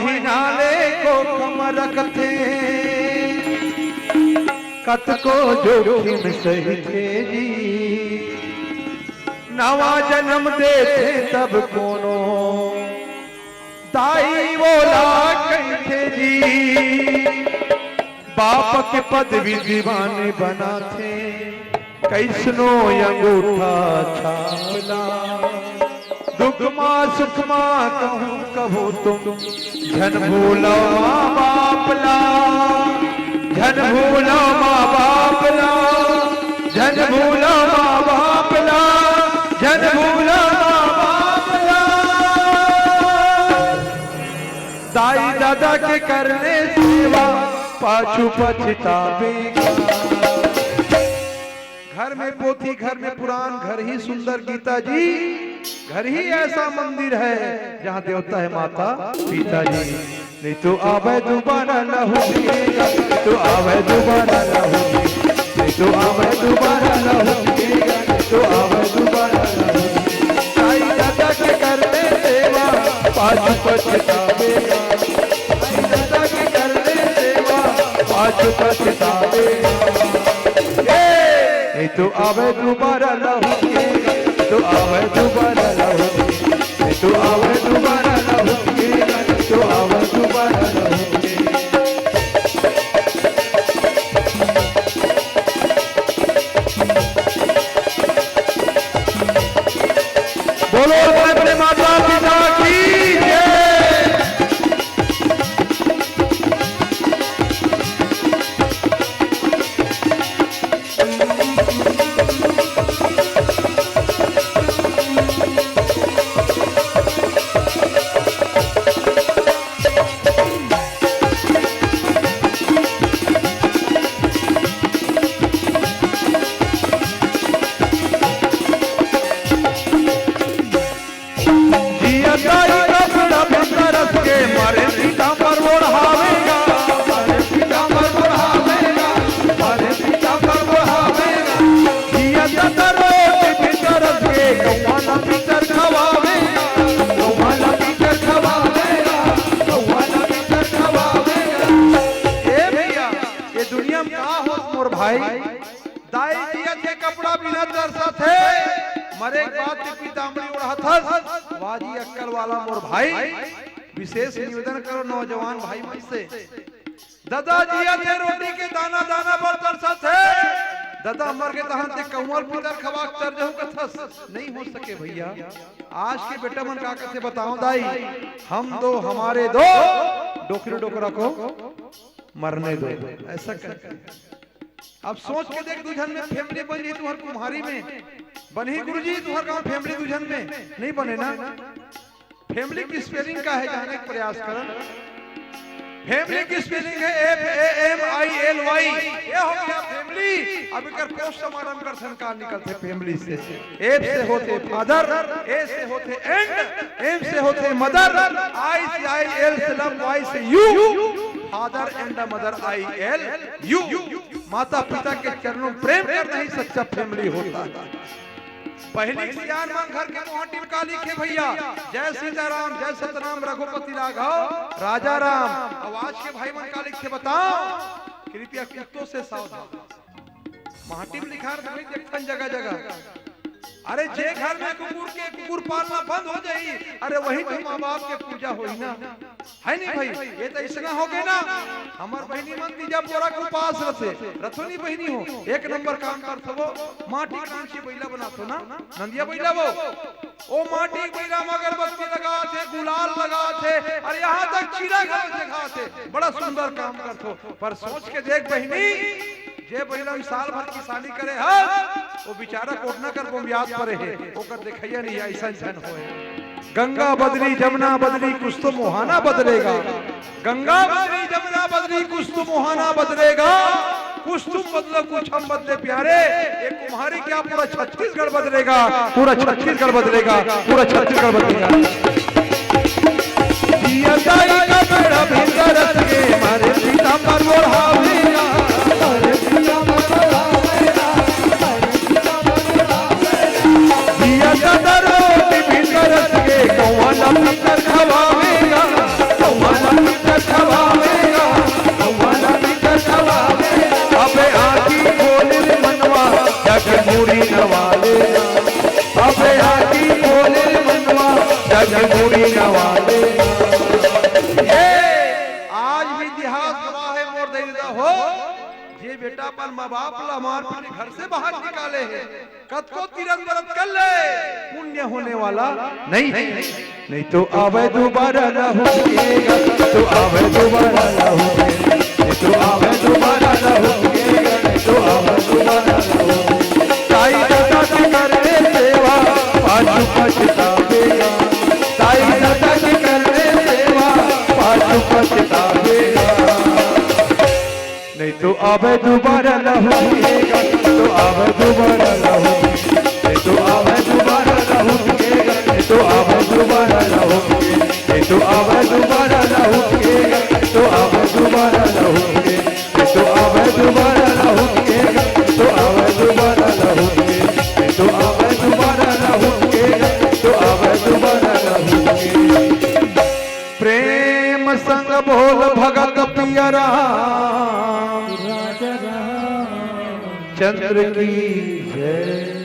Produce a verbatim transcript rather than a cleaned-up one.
महीना ले कोख म रखथे, कतको जोखिम सहिथे जी। नवा जनम देथे तब कोनो दाई ओला कहिथे जी। बाप के पदवी दीवान बनाथे, कइसनो अंगूठा छाप ला। दुख मा सुख मा कहूँ कभू तुम झन भूलव माँ बाप ला, झन भूलव माँ बाप ला, झन भूलव माँ बाप ला, झन भूलव माँ बाप ला। दाई ददा के करने सेवा, पाछू पछताबेगा। घर में पोथी, घर में पुराण, घर ही सुंदर गीता जी, घर ही ऐसा मंदिर है जहाँ देवता है माता पिता जी। नहीं तो आवे दोबारा लहू पिएगा, नहीं तो आवे दोबारा लहू पिएगा, नहीं तो आवे दोबारा लहू पिएगा, नहीं तो आवे दोबारा लहू पिएगा। दाई ददा के करने सेवा, पाछू पछताबेगा। दाई ददा के करने सेवा, पाछू पछताबेगा। ए, नहीं तो आवे दोबारा लहू पिएगा, नहीं तो आवे दोबारा लहू पिएगा, नहीं तो आवे दोबारा लहू पिएगा, नहीं तो आवे दोबारा लहू पिएगा। बोलो अपने अपने माता पिता की जय। जिया दाई कपड़ा भीतर के मारे पीतांबर ओढ़ावेगा, मारे पीतांबर ओढ़ावेगा, मारे पीतांबर ओढ़ावेगा। जिया दादा रोटी भीतर के गौवा ला भीतर खवावेगा, गौवा ला भीतर खवावेगा, गौवा ला भीतर खवावेगा। ए भैया, ये दुनिया में का होत मोर भाई? दाई जियत हे कपड़ा बिना तरसत हे, मरे के बाद ते पीतांबरी ओढ़त हस। वाह जी अक्कल वाला मोर भाई, विशेष निवेदन करो नौजवान भाई मन से। ददा जियत हे रोटी के दाना दाना बर तरसत हे, ददा मर गे तहन ते कौवा ल पीतर खवा के तर जहू कथस। नहीं हो सके भैया। आज के बेटा मन का कथे बताओ दाई, हम दो हमारे दो, डोकरी डोकरा को मरने दो, ऐसा करके। अब सोच के देख, दू झन में family बन जाही तुहर कुम्हारी में, बनही गुरुजी तुहर गांव family दू झन में, नहीं बने ना। Family की spelling का है, जाने का प्रयास करन। Family की spelling है F A M I L Y। ये हो गया family। अब एकर postmortem कर संस्कार निकलथे family से। F से होथे father, A से होथे and, M से होथे mother, I से I L से love, Y से you, father and mother I L U। माता पिता के चरणों में प्रेम करना ही सच्चा family होता है। पहिली सियान मन घर के मोहाटी में का लिखे भैया, जय सीताराम, जय सतनाम, रघुपति राघव, राजा राम। अब आज के भाई मन का लिखे बताओ, कृपया कुत्तों से सावधान। माटी में लिखा रहे भाई, देखथन जगह जगह। अरे जे घर में कुकुर के, कुकुर पालना बंद हो जाई, अरे वही तो माँ बाप के पूजा होई ना, है नहीं भाई? ये तो ऐसना हो गए ना। हमार बहिनी मन तीजा पोरा के उपास रथे, रथो नहीं बहिनी हो, एक नंबर काम करथो वो। माटी कांची बैला बनाथो ना, नंदिया बैला वो, ओ माटी बैला में अगरबत्ती लगाथे, गुलाल लगाथे, अरे यहाँ तक चीरा घलो चघाथे। बड़ा सुंदर काम करथो। पर सोच के देख बहिनी, जे बहिरन साल भर किसानी करे हस, वो बेचारा कोटना कर बोमियात परे हे, ओकर देखइया नहीं अइसन झन होए। गंगा बदली, जमुना बदली, कुछ तो मुहाना बदलेगा। गंगा बदली, जमुना बदली, कुछ तो मुहाना बदलेगा। कुछ तुम बदलो, कुछ हम बदले प्यारे। ये कुम्हारी क्या, पूरा छत्तीसगढ़ बदलेगा, पूरा छत्तीसगढ़ बदलेगा, पूरा छत्तीसगढ़ बदलेगा। जिया दाई का बेड़ा भीतर के मारे सीता पर ओढ़ावेगा, मारे सीता पर ओढ़ावेगा, मारे सीता पर ओढ़ावेगा। जिया दादा रोटी भीतर के कौवा ला भीतर खवावेगा, कौवा ला वाले ना, अबे आँखी खोले मनवा, जग मुड़ी नवाले ना। ए, आज भी इतिहास गवाह हे मोर दई ददा हो, जे बेटा अपन माँ बाप ला मार पीट के घर से बाहर निकाले हे, कतको तीरथ व्रत कर ले, पुण्य होने वाला नहीं है। नहीं तो आवे दोबारा लहू के गा, तो आवे दोबारा लहू के, नहीं तो आवे दोबारा लहू के गा, नहीं तो आवे दोबारा लहू के। ताई ददा के करबे सेवा, पाछू पछताबे गा। ताई ददा के करबे सेवा, पाछू पछताबे गा। नहीं तो आवे दोबारा लहू पिएगा, तो आवे दोबारा लहू, नहीं तो आवे दोबारा लहू पिएगा, नहीं तो आवे दोबारा लहू पिए, नहीं तो आवे दोबारा लहू पिएगा, तो आवे दोबारा लहू पिए, नहीं तो आवे दोबारा लहू पिएगा, तो आवे दोबारा लहू पिए, नहीं तो आवे दोबारा लहू पिएगा, तो आवे दोबारा लहू पिए। प्रेम संग बोल भगत पिया राम चंद्र की जय।